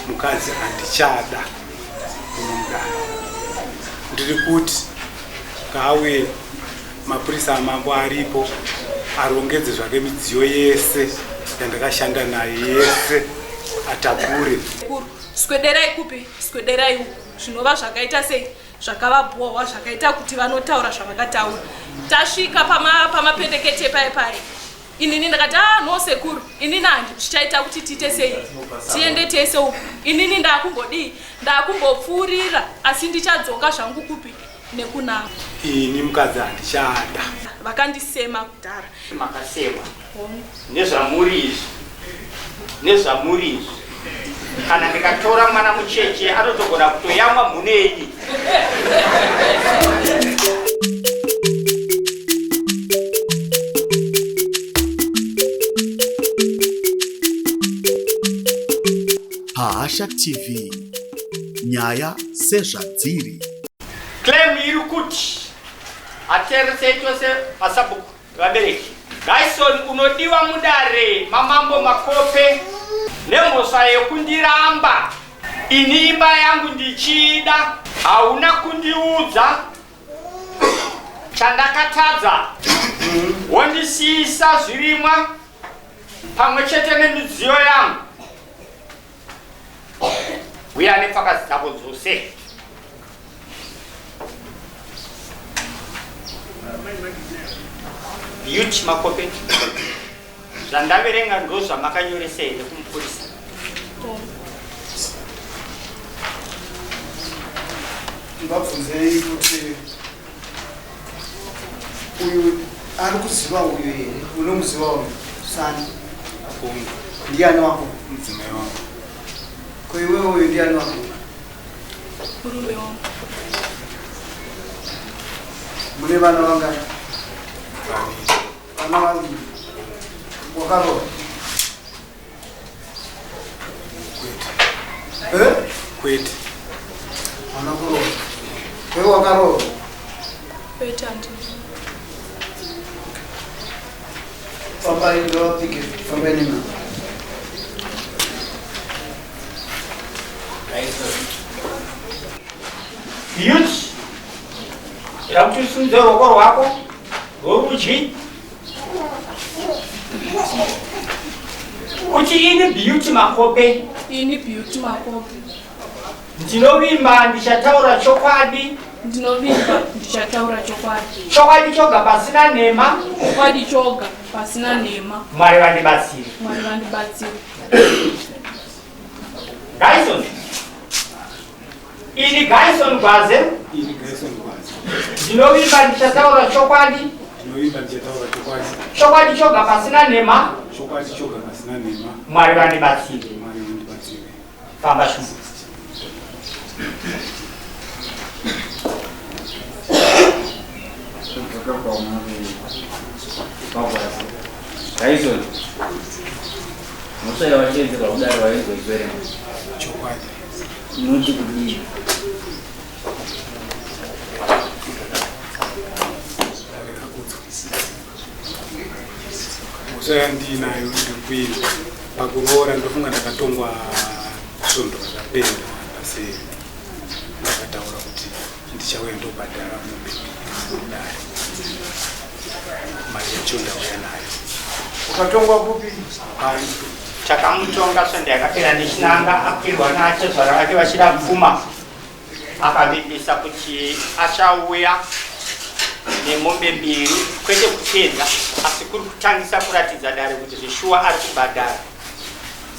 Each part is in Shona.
Mukadzi handichada muno mudare. Ndiri kuti ngaauye mapurisa amambo aripo arongedze zvake midziyo yese yandakashanda nayo yese atakure. Sekuru, swederai kupi? Swederai uku. Zvinova zvakaita sei? Zvakavabhohwa zvakaita kuti vanotaura zvavakataura. Tasvika pamapendekete pama paye paye. Inini ndakati ah no sekuru, inini handi zvichaita kuti tiite sei? Tiende tese uku. Inini ndakumbodii? Ndakumbopfuurira asi ndichadzoka zvangu kupi? Nekunaka. Ini mukadzi handichada. Vakandisema kudhara. Makasemwa nezvamuri izvi nezvamuri izvi kana ndikatora mwana mucheche anotogona kutoyamwa mhuno yenyu. Pahasha TV nyaya sezvadziri. Claim iri kuti ateresei tose masabhuku vabereki. Dyson unodiwa mudare mamambo Makope nemhosva yekundiramba ini imba yangu ndichiida hauna kundiudza chandakatadza wondisiisa zvirimwa pamwe chete nemidziyo yangu uya nepfakazi dzako dzose. Beauty Makope, zvandaverenga ndozvamakanyoresa here kumupurisa? Ndibabvunzei kuti uyu ari kuziva uyu here? Unomuziva uyu sani? Ndiani wako? Mudzimai wangu. Ko iwewe uyu ndiani wako? Murume wangu. Mune vana vangani? Vana vaviri. Wakaroora? Kwete. Eh? Kwete. Hauna kuroora. Wewe wakaroora? Kwete handina. Fambai ndovapike. Fambai nemhaka. Beauty, ira kuti usumudze ruoko rwako rworudyi kuti ini Beauty Makope, Ini Beauty Makope, ndinovimba ndichataura chokwadi, ndinovimba ndichataura chokwadi, chokwadi choga pasina nhema. Chokwadi choga pasina nhema. Mwari vandibatsire. Mwari vandibatsire. Dyson, ini Dyson Gwaze, Ini Grayson Gwaze. ndinovimba ndichataura chokwadi, Ndinovimba ndichataura chokwadi. chokwadi choga pasina nhema. Chokwadi choga pasina nhema. Mwari vandibatsire. Mwari vandibatsire. Famba shumba. Dyson, mhosva yawashevedzerwa kudare wainzwa Chokwadi. Unoti kudii? Mhosva yandiinayo ndiri kuina pakuroora ndofunga ndakatongwa svondo rakapera paseri ndakataura kuti ndichauya ndobhadhara mombe kudare mari yacho ndauya nayo. Ukatongwa kupi? Pano. Takamutonga svondo yakapera nechinanga akwirwa naatezvara vake vachida pfuma. Akavimbisa kuti achauya nemombe mbiri kwete kupedza asi kuri kutangisa kuratidza dare kuti zveshuwa ari kubhadhara.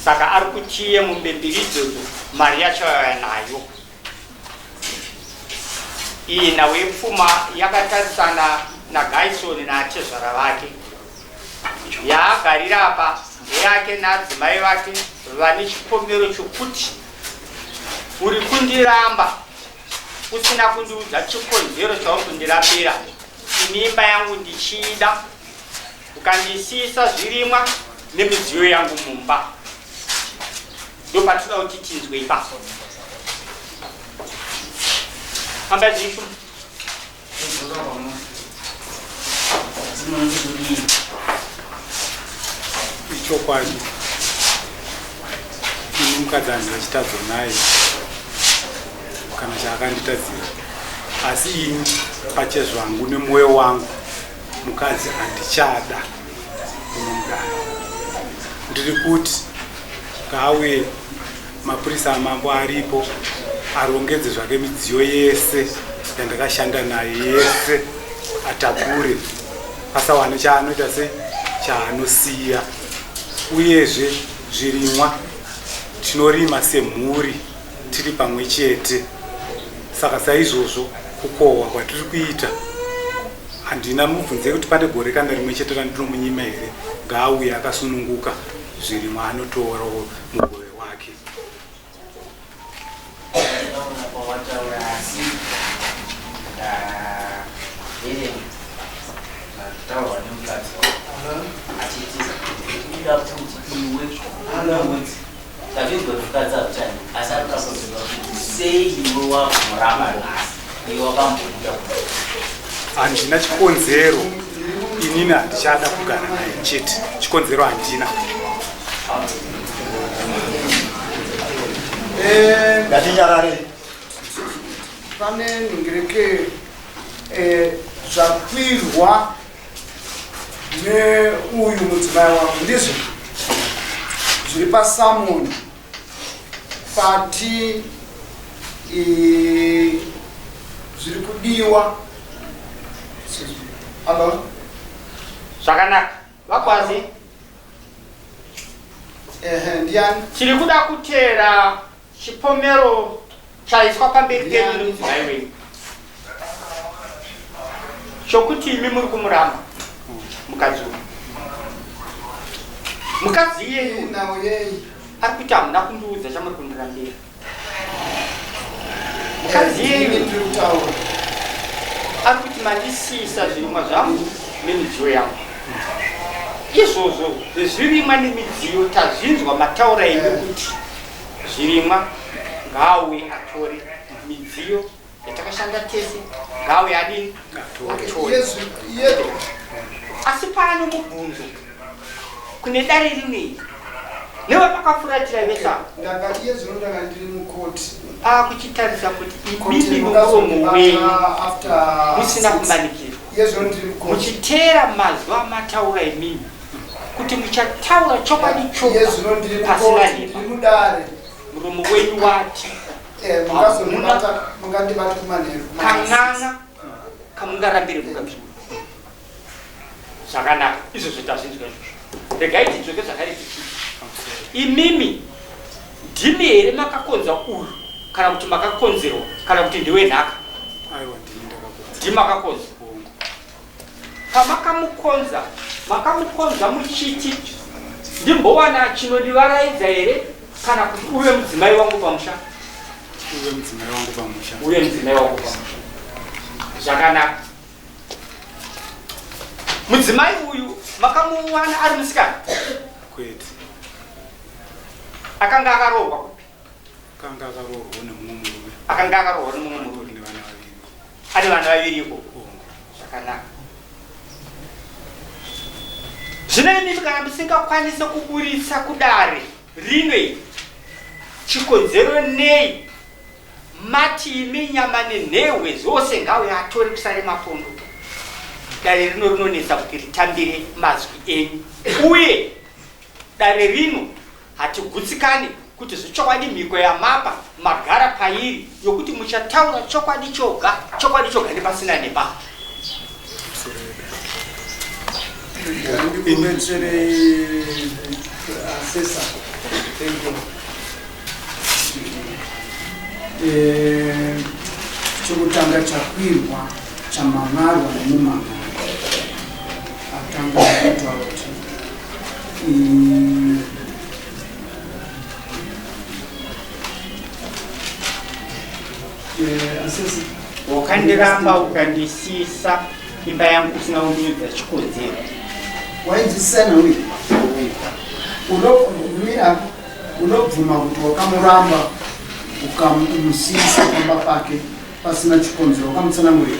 Saka ari kutiye mombe mbiri idzodzo mari yachauya nayo. Iyi nhau yepfuma yakatarisana naGaison naatezvara vake. Yaagarira apa ndeyake naadzimai vake vane chipomero chokuti uri kundiramba usina kundiudza chikonzero chauri kundirambira. Ini imba yangu ndichiida ukandisiisa zvirimwa nemidziyo yangu mumba. Ndopatinoda kuti tinzwe ipapo. Famba zvishu. Ichokwadi. Ini mukadzi handina chitadzo naye kana chaakanditadzira, asi ini pachezvangu nemwoyo wangu mukadzi handichada unomudana. Ndiri kuti ngauye mapurisa amambo aripo arongedze zvake midziyo yese yandakashanda nayo yese atakure pasawane chaanoita se chaanosiya uyezve zvirimwa tinorima semhuri tiri pamwe chete saka saizvozvo kukohwa kwatiri kuita handina mubvunze kuti pane gore kana rimwe chete randinomunyima here ngaauye akasununguka zvirimwa anotorawo mugove wake. Wataura asi ndaverenga zvataurwa nemukadzi wako achiti ndikuda kuti iwe unoudzi tazvinzwa mukadzi akuchani asi ari kuda kuziva kuti sei iwe wakumuramba nhasi iwe wakambobuda kuti Handina chikonzero, inini handichada kugara naye chete, chikonzero handina. Ngatinyarare. Pane nhingireke zvakwirwa neuyu mudzimai wako ndizvo zviri pasamoni pati zviri kudiwa. Hello? Zvakanaka vakwazi. Ehe, ndiani? Tiri kuda kuteera chipomero chaiswa pamberi penyu nemudzimai wenyu chokuti imi muri kumuramba mukadzi uyu. Mukadzi iyeyu Nhau yei? ari kuti hamuna kundiudza chamuri kundirambira. Mukadzi iyeyu Ndiri kutaura. ari kuti mandisiisa zvirimwa zvangu nemidziyo yangu. Izvozvo zvezvirimwa nemidziyo tazvinzwa mataura imi kuti zvirimwa ngaauye atore, midziyo yatakashanda tese ngaauye adini atore. Asi pano mubvunzo kune dare rinei nevamakafuratira vese ava. Ndanga iye zvino ndanga ndiri mukoti. Pakuchitarisa kuti imimi nomuromo wenyu musina kumanikirwa Iye zvino ndiri mukoti. muchiteera mazwi amataura imimi kuti muchataura chokwadi Iye choga zvino ndiri pasina mukoti, nhema. ndiri mudare. Muromo wenyu wati Mungazondibata, mungandibata kumanheru. Kan'anga kamungarambire mukadzi uyu. Zvakanaka izvozvo tazvinzwa izvozvo. Regai tidzoke zvakare tichiti imimi ndimi here makakonza uyu kana kuti makakonzerwa kana kuti ndiwe nhaka? Aiwa, ndini ndakakonza. Ndimi makakonza. Pamakamukonza, makamukonza muchiti ndimbowana chinondivaraidza here kana kuti uve mudzimai wangu pamusha? Uve mudzimai wangu pamusha. Uve mudzimai wangu pamusha. Zvakanaka. Mudzimai uyu makamuwana ari musikana? Kwete. Akanga akaroorwa kupi? Akanga akaroorwa nemumwe murume. Akanga akaroorwa nemumwe murume. Nevana vaviri. Ane vana vaviri ikoko. Zvakanaka. Zvino imi kana musingakwanise kuburitsa kudare rino iri chikonzero nei mati imi nyama nenhehwe zvose ngauye atore kusare mapondo? Dare rino rinonetsa kuti ritambire mazwi enyu, uye dare rino hatigutsikani kuti zvechokwadi mhiko yamapa magara pairi yokuti muchataura chokwadi choga, chokwadi choga nepasina nepa. Ndikubetserei assessor. Thank you. Chokutanga chakwirwa chamhan'arwa nemumhan'ari atanga kutaura kuti assessor Wakandiramba ukandisiisa imba yangu usina kundiudza chikonzero. Wainzwisisana uyu unomira unobvuma kuti wakamuramba ukamusiisa pamba pake pasina chikonzero, wakamutsanangurira?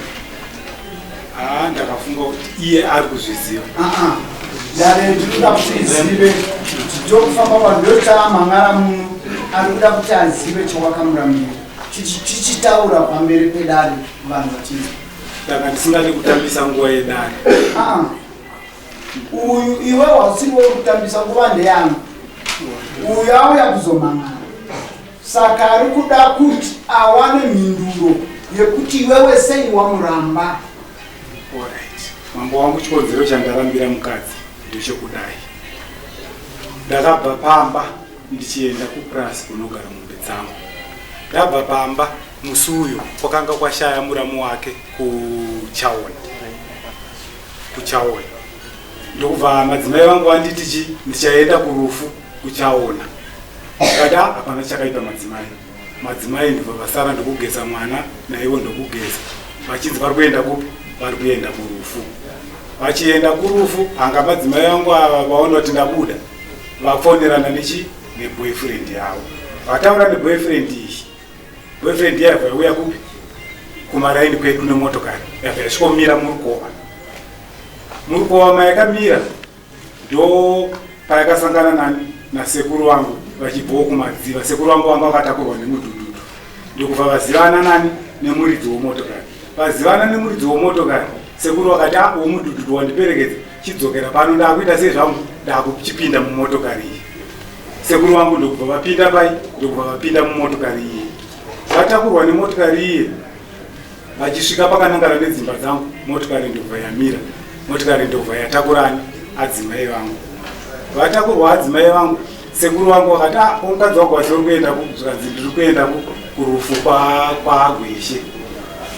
Haa, ndakafunga kuti iye ari kuzviziva. Dare ndinoda kuti izive kuti tokufamba pandochaamhan'ara muno. Ari kuda kuti azive chawakamurambira. Chichitaura pamberi pedare vanhu vachinzwa. Ndanga ndisingadi kutambisa nguva yedare. Ah. Uyu iwe wasiri wekutambisa nguva ndeyangu. Uyu auya kuzomangana. Saka ari kuda kuti awane mhinduro yekuti iwewe sei wamuramba. Alright. Mambo wangu chikonzero chandarambira mukadzi ndechekudai. Ndakabva pamba ndichienda kupurasi kunogara mombe dzangu. Ndabva pamba musi uyu kwakanga kwashaya muramu wake kuchaona. Kuchaona. Ndokubva madzimai vangu vanditi chi ndichaenda kurufu kuchaona. Ndikati ah, hapana chakaipa madzimai. Madzimai ndibva vasara ndokugeza mwana naivo ndokugeza. Vachinzi vari kuenda kupi? Vari kuenda kurufu. Vachienda kurufu hanga madzimai vangu ava vaona kuti ndabuda vafonerana nechi neboyfriend yavo. Vataura neboyfriend iyi. Boyfriend yabva yauya kupi? Kumaraini kwedu nemotokari. Yabva yasvikomira murukova. Murukova mayakamira ndo payakasangana nani nasekuru vangu vachibvawo kumadziva. Sekuru vangu vanga vakatakurwa nemudhudhudhu ndokubva vazivana nani nemuridzi womotokari. Vazivana nemuridzi womotokari, sekuru vakati a ah, womudhudhudhu wandiperekedza, chidzokera pano, ndakuita sei zvangu, ndakuchipinda mumotokari iyi. Sekuru vangu ndokubva vapinda pai, ndokubva vapinda mumotokari iye. Vatakurwa nemotokari iye vachisvika pakanangana nedzimba dzangu, motikari ndobva yamira, motikari ndobva yatakurani adzimai vangu. Vatakurwa adzimai vangu, sekuru vangu vakati ah, mukadzi wako wacho uri kuenda ku? Zvikanzi ndiri kuenda kurufu kwaagweshe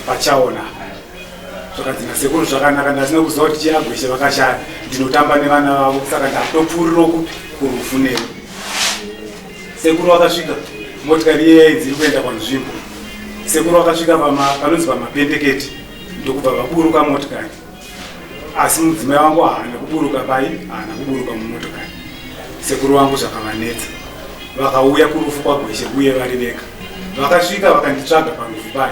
pachaona. Zvakanzi nasekuru zvakanaka, ndasina kuziva kuti chiagweshe vakashaya, ndinotamba nevana vavo, saka ndatopfuurira kupi kurufu newe. Sekuru vakasvika, motikari iye yainzi iri kuenda panzvimbo. Sekuru vakasvika panonzi pamapendekete ndokubva vaburuka motikari, asi mudzimai wangu haana kuburuka pai, haana kuburuka mumotokari. Sekuru vangu zvakavanetsa, vakauya kurufu kwagweshe uye vari vega. Vakasvika vakanditsvaga parufu pai,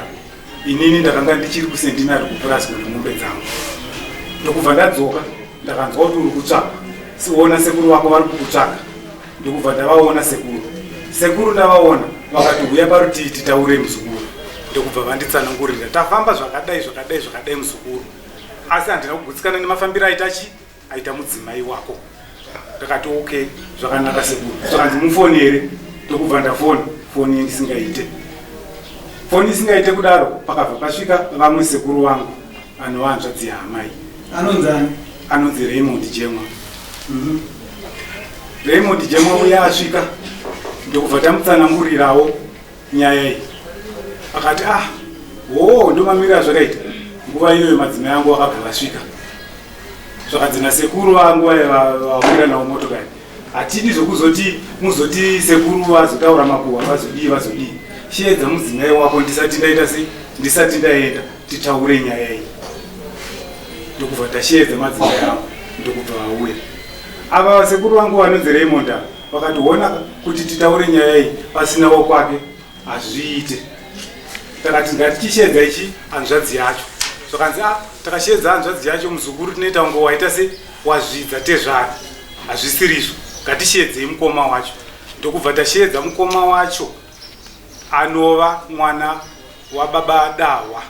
inini ndakanga ndichiri kusendinari kupurasi kune mombe dzangu. Ndokubva ndadzoka, ndakanzwa kuti uri kutsvakwa, siona sekuru vako vari kukutsvaga. Ndokubva ndavaona sekuru. Sekuru ndavaona vakati huya parutivi titaure muzukuru. Ndokubva vanditsanangurira tafamba zvakadai zvakadai zvakadai muzukuru, asi handina kugutsikana nemafambiro aita chi aita mudzimai wako. Ndakati okay zvakanaka sekuru. Zvakanzi mufoni here? Ndokubva ndafona, foni isingaite. Foni isingaite kudaro, pakabva pasvika vamwe sekuru vangu anova hanzvadzi yaamai. Anonzi ani? Anonzi Raymond Jemwa. Raymond Jemwa uya asvika ndokubva tamutsanangurirawo nyaya iyi, akati ah, hoo ndomamiriro azvakaita. Nguva iyoyo madzimai angu vakabva vasvika, zvakanzi nasekuru vangu vakwira navo motokari, hatidi zvokuzoti muzoti sekuru vazotaura makuhwa vazodii vazodii, sheedza mudzimai wako ndisati ndaita sei, ndisati ndaenda, titaure nyaya iyi. Ndokubva tasheedza madzimai angu, ndokubva vauya. Ava vasekuru vangu vanonzi Raymond ava vakati hona kuti titaure nyaya iyi pasina wokwake hazviite. Takati ngatichishedza ichi hanzvadzi yacho. Zvakanzi ah, takashedza hanzvadzi yacho muzukuru tinoita kunge waita se wazvidza tezvara, hazvisirizvo, ngatishedzei mukoma wacho. Ndokubva tashedza mukoma wacho anova mwana wababa Dahwa,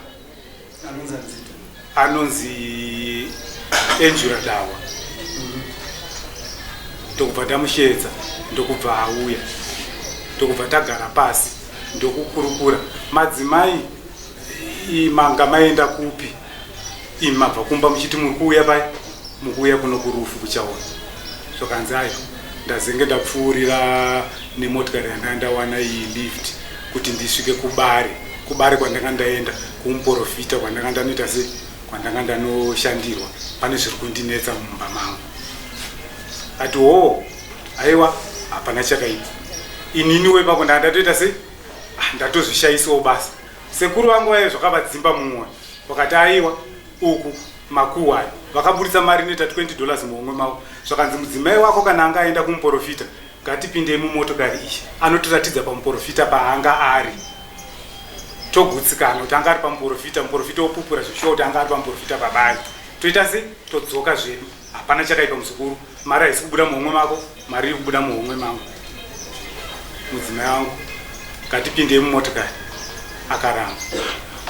anonzi Angela Dahwa. Ndokubva tamushedza, ndokubva auya, ndokubva tagara pasi ndokukurukura. Madzimai, manga maenda kupi? Imi mabva kumba muchiti muri kuuya pai, mukuuya kuno kurufu kuchaona. Zvakanzi ayo ndazenge ndapfuurira nemotikari yandanga ndawana iyi lift kuti ndisvike kubare, kubare kwandanga ndaenda kumuporofita kwandanga ndanoita sei, kwandanga ndanoshandirwa, pane zviri kundinetsa mumba mangu. Ati hoo, aiwa hapana chakaipa, inini wepako ndanga ndatoita sei, ah, ndatozvishaisawo basa. Sekuru vangu vaive zvakavadzimba mumwoyo, vakati aiwa uku makuhwa ayo. Vakaburitsa mari inoita 20 dollars muhomwe mavo, zvakanzi mudzimai wako kana anga aenda kumuporofita ngatipindei mumotokari iyi anotiratidza pamuporofita paanga ari, togutsikana kuti anga ari pamuporofita, muporofita opupura zveshuwa kuti anga ari pamuporofita pabari, toita se todzoka zvedu, hapana chakaipa muzukuru, mari haisi kubuda muhomwe mako, mari iri kubuda muhomwe mangu. mudzimai wangu ngatipindei mumotokari akaramba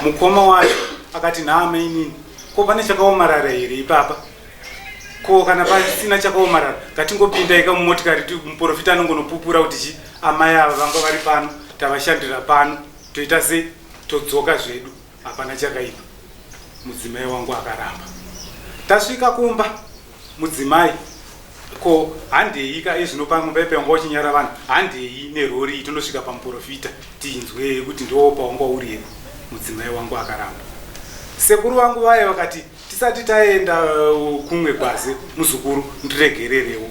mukoma wacho akati nhaama inini ko pane chakaomarara here ipapa ko kana pasina chakaomarara ngatingopindai ka mumotikari muprofita anongonopupura kuti chi amai ava vanga vari pano tavashandira pano toita sei todzoka zvedu hapana chakaipa mudzimai wangu akaramba tasvika kumba Mudzimai, ko handei ka ezvino pamwe paipe wanga uchinyara vanhu handei nerori tonosvika pamuporofita tinzwe kuti ndoo pawanga uri here. Mudzimai wangu akaramba. Sekuru vangu vaye vakati tisati taenda kumwe gwaze muzukuru ndiregererewo.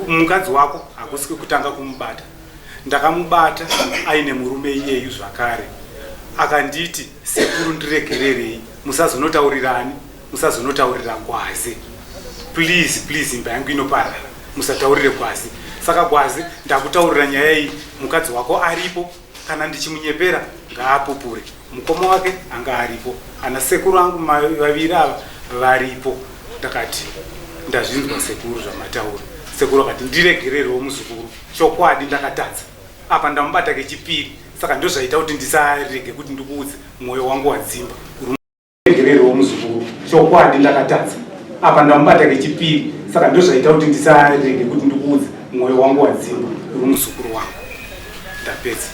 Mukadzi wako hakusi kutanga kumubata. Ndakamubata aine murume iyeyu zvakare. Akanditi sekuru ndiregererei musazonotaurirani musazonotaurira gwazi please please imba yangu inoparara musataurire gwazi saka gwazi ndakutaurira nyaya iyi mukadzi wako aripo kana ndichimunyepera ngaapupure mukoma wake anga aripo ana sekuru angu vaviri ava varipo ndakati ndazvinzwa sekuru zvamataura sekuru akati ndiregererewo muzukuru chokwadi ndakatadza apa ndamubata kechipiri saka ndozvaita kuti ndisarege kuti ndikuudze mwoyo wangu wadzimba Regererwo muzukuru, chokwadi ndakatadza. Apa ndamubata kechipiri, saka ndozvaita kuti ndisarege kuti ndikuudze mwoyo wangu wadzimba. Uri muzukuru wangu. Ndapedza.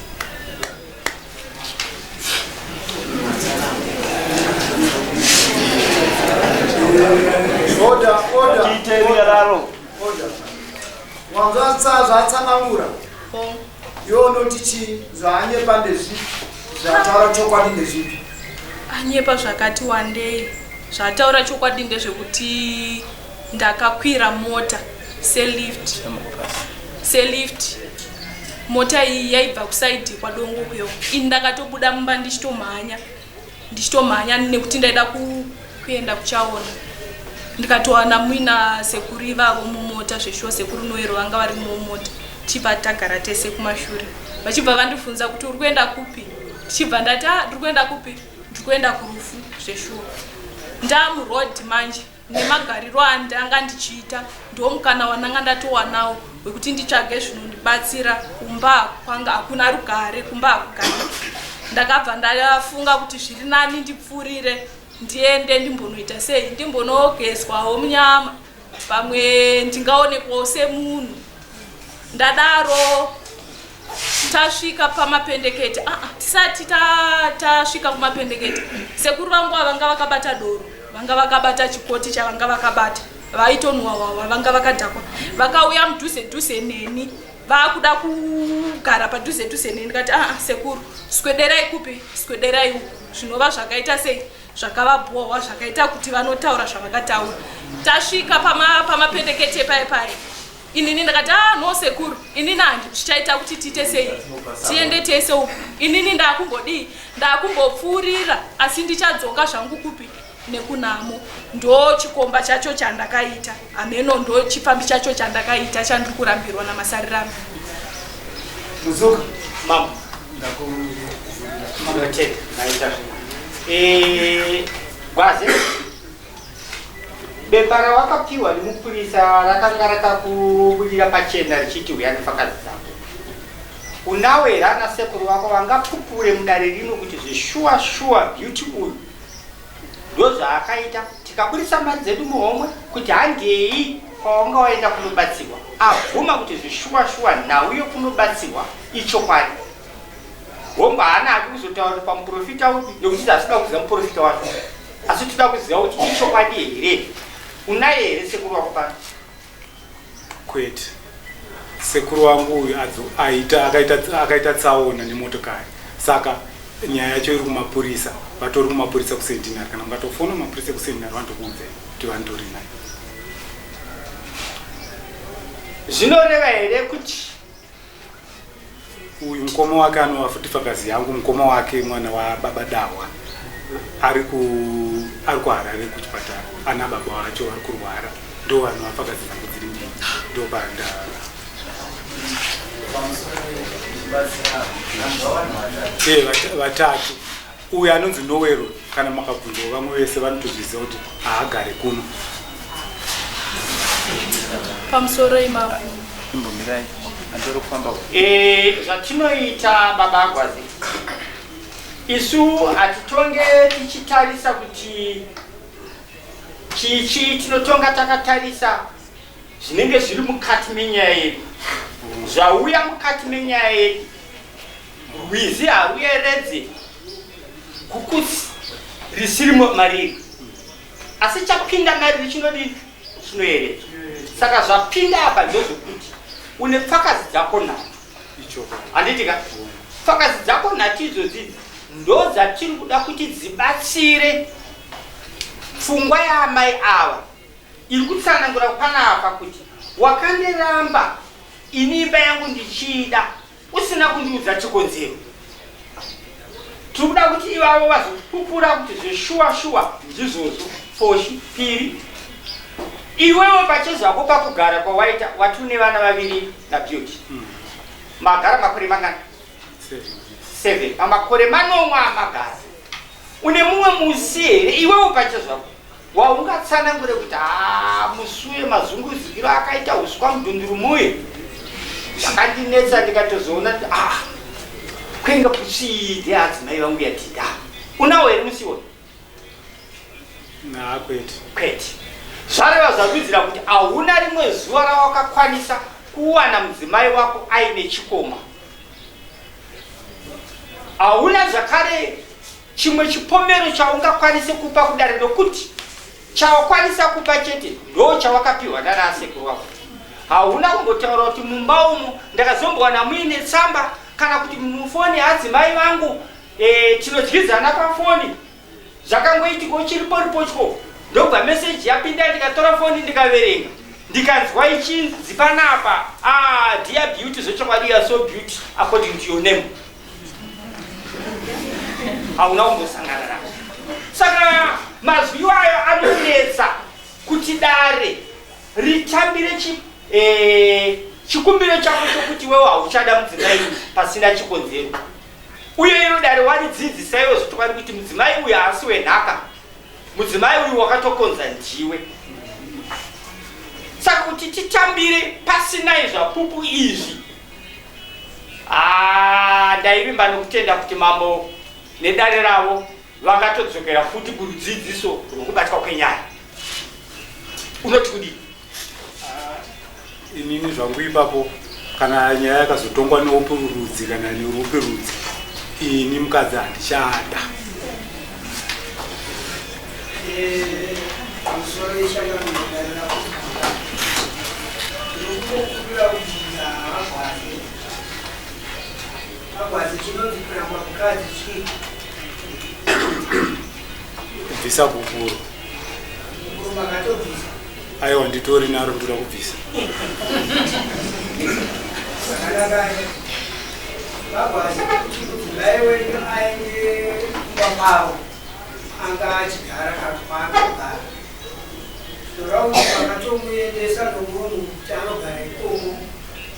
Order, order. Tiite runyararo. Order. Wanzwa zvatsanangura. Iwe unoti chii zvaanyepa ndezvipi zvataura chokwadi ndezvipi? Anyepa zvakati wandei. Zvataura chokwadi ndezvekuti ndakakwira mota selift selift mota iyi yaibva kusaidhi kwadongo kuyo ini ndakatobuda mumba ndichitomhanya ndichitomhanya nekuti ndaida kuenda kuchaona ndikatowana muina sekuru ivavo mumota zveshuwa sekuru noero vanga vari mumota tichibva tagara tese kumashure vachibva vandibvunza kuti uri kuenda kupi tichibva ndati ah ndiri kuenda kupi ndiri kuenda kurufu zveshuwa ndamuroad manje Nemagariro andanga ndichiita ndomukana wandanga ndatowanawo wekuti nditsvage zvinondibatsira kumba kwanga hakuna rugare kumba hakugariki ndakabva ndafunga kuti zviri nani ndipfuurire ndiende ndimbonoita sei ndimbonogezwawo munyama pamwe ndingaonekwawo semunhu ndadaro tasvika pamapendekete ah, ah, tisati tasvika kumapendekete sekuru vangu vanga vakabata doro vanga vakabata chikoti chavanga vakabata vaitonwa wawa vanga vakadhakwa vakauya mudhuze dhuze neni vakuda kugara padhuze dhuze neni ndikati aa ah, sekuru swederai kupi swederai uku zvinova zvakaita sei zvakavabhohwa zvakaita kuti vanotaura zvavakataura tasvika pamapendekete pama paye paye inini ndakati ah no sekuru inini handi zvichaita kuti tiite sei tiende tese uku inini ndakumbodii ndakumbopfuurira asi ndichadzoka zvangu kupi nekunamo ndo chikomba chacho chandakaita hameno ndo chipfambi chacho chandakaita chandiri kurambirwa namasarirano Muzuka mama ndakutenda maita eh, gwaze Bepa rawakapiwa nemupurisa rakanga rakakubudira pachena richiti huya nefakazi dzako. Unawo here ana sekuru vako vangapupure mudare rino kuti zveshuwa shuwa Beauty uyu ndozvaakaita tikaburitsa mari dzedu muhomwe kuti handei kwawanga waenda kunobatsirwa abvuma kuti zveshuwa shuwa nhau yekunobatsirwa ichokwadi. Hongu haana hake kuzotaura kuti pamuprofita upi nekuti tasida kuziva muprofita wacho asi toda kuziva kuti ichokwadi here unaye here sekuru wako pano kwete sekuru wangu uyu aita akaita akaita tsaona nemotokari saka nyaya yacho iri kumapurisa vatori kumapurisa kusentinary kana ungatofona mapurisa ekusentinary vanotokuudzai kuti vanditori naye zvinoreva here kuti Uyu mukoma wake anova futi fakazi yangu, mukoma wake mwana wababa Dahwa ari ku ari kuHarare kuchipatara, ana baba wacho vari kurwara, ndo vanova fakazi dzangu dziri mbiri, ndo panda eh, vatatu uyu anonzi Nowero, kana makabvunzawo vamwe vese vanotozviziva kuti haagare kuno. Pamusoro imapo. Imbomirai. Eh, zvatinoita baba Agwazi, isu hatitonge tichitarisa kuti chichi, tinotonga takatarisa zvinenge zviri mukati menyaya yedu. Zvauya mukati menyaya yedu, rwizi haruyeredze gukutsi risiri mariri, asi chapinda mariri chinodini? Chinoyeredzwa. Saka zvapinda apa ndezvekuti une pfakazi dzako nhatu, handiti ka? Pfakazi dzako nhatu idzodzi ndo dzatiri kuda kuti dzibatsire pfungwa yaamai ava iri kutsanangura panapa kuti wakandiramba ini imba yangu ndichiida usina kundiudza chikonzero. Tiri kuda kuti ivavo vazopupura kuti zveshuwa shuwa ndizvozvo. Foshi piri, iwewe pachezvako pakugara kwawaita wati une vana vaviri naBeauty. Magara makore mangani? 7. Pamakore manomwe amagara une mumwe musi here iwewe pachezvako waungatsanangure kuti haa musuye mazunguzikiro akaita uswa mudunduru muye zvakandinetsa ndikatozoona kuti ah kwenga kutsviide adzimai vangu yatida unawo here musi iwoyo? Naa, kwete. Kwete. Zvareva zvadudzira kuti hauna rimwe zuva rawakakwanisa kuwana mudzimai wako aine chikoma. Hauna zvakare chimwe chipomero chaungakwanise kupa kudare nokuti chawakwanisa kupa chete ndo chawakapiwa nana asekuru wako. Hauna kumbotaura kuti mumba umu ndakazombowana muine tsamba kana kuti mufoni adzimai vangu tinodyidzana pafoni. Zvakangoitika uchiriporipotyo ndobva meseji yapinda ndikatora foni ndikaverenga ndikanzwa ichinzi panapa, ah, dear Beauty, zvechokwadi you are so beauty according to your name. Hauna kumbosangana navo. Saka mazwi iwayo anonetsa kuti dare ritambire chikumbiro chako chokuti wewe hauchada mudzimai pasina chikonzero. Uye iro dare waridzidzisa iwe zvechokwadi kuti mudzimai uyu haasi wenhaka, mudzimai uyu wakatokonza ndiwe. Saka kuti titambire pasina zvapupu izvi, ndaivimba nokutenda kuti mambo nedare ravo vakatodzokera futi kurudzidziso rwokubatwa kwenyaya. Unoti kudii? Inini zvangu ipapo, kana nyaya yakazotongwa neupi rudzi kana nerupi rudzi, ini mukadzi handichada. Pamusoro yeshangamudarira ndinokumbira kubvunza Agwazi. Agwazi, chinonzi kuramba mukadzi chii? Kubvisa gupuro. Gupuro makatobvisa? Aiwa, nditori naro, ndoda kubvisa. Zvakanaka. Vagwazi, kuti mudzimai wenyu aende kumba kwavo anga achigara kana kwaanogara, zvoreva kuti makatomuendesa nomunhu kuti anogara ikomo,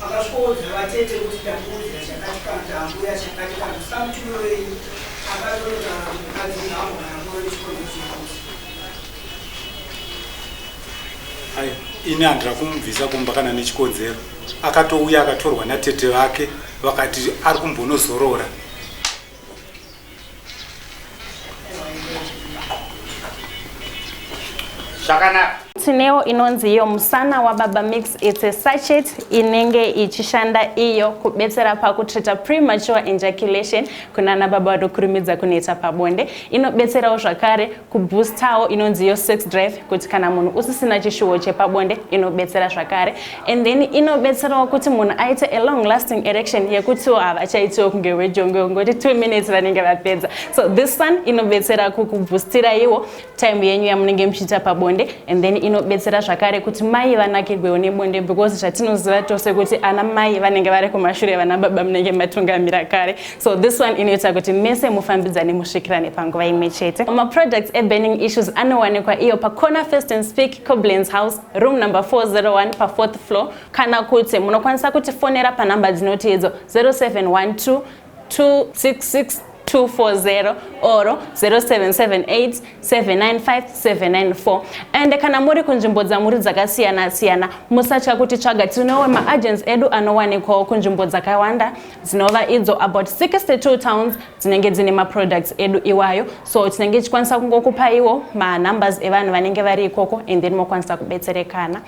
akasvikoudza vatete kuti ndamuudzira chakati kana kuti ambuya chakati kana kuti samutume wenyu akatonotaura kuti mukadzi ngaambogara muno nechikonzero chekuti? Ai, ini handira kumubvisa kumba kana nechikonzero. Akatouya akatorwa natete vake vakati ari kumbonozorora. Zvakanaka. Tinewo inonzi iyo Musana waBaba Mix. It's a sachet inenge ichishanda iyo kubetsera pakutreata premature ejaculation kunana baba vanokurumidza kuneta pabonde. Inobetserawo zvakare kuboostawo inonzi iyo sex drive, kuti kana munhu usisina chishuwo chepabonde inobetsera zvakare. And then inobetserawo kuti munhu aite a long lasting erection yekutiwo havachaitiwo kunge wejongwe, ngoti 2 minutes vanenge vapedza. So this one inobetsera kukubhoostira iwo time yenyu yamunenge muchiita pabonde. And then inobetsera zvakare kuti mai vanakirwewo nebonde, because zvatinoziva tose kuti ana mai vanenge vari kumashure, vana baba munenge matungamira kare. So this one inoita kuti mese mufambidzane, musvikirane panguva imwe chete. Maproducts eBurning Issues anowanikwa iyo paCorner First and Speak, Coblenz House, room number 401 pafourth floor, kana kuti munokwanisa kutifonera panhamba dzinoti idzo 0712 266. 240 or 0778 795 794. And kana muri kunzvimbo dzamuri dzakasiyana siyana, musatya kuti tsvaga. Tinewo maagents edu anowanikwawo kunzvimbo dzakawanda, dzinova idzo about 62 towns dzinenge dzine maproducts edu iwayo. So tinenge tichikwanisa kungokupaiwo manumbers evanhu vanenge vari ikoko, and then mokwanisa kubetserekana.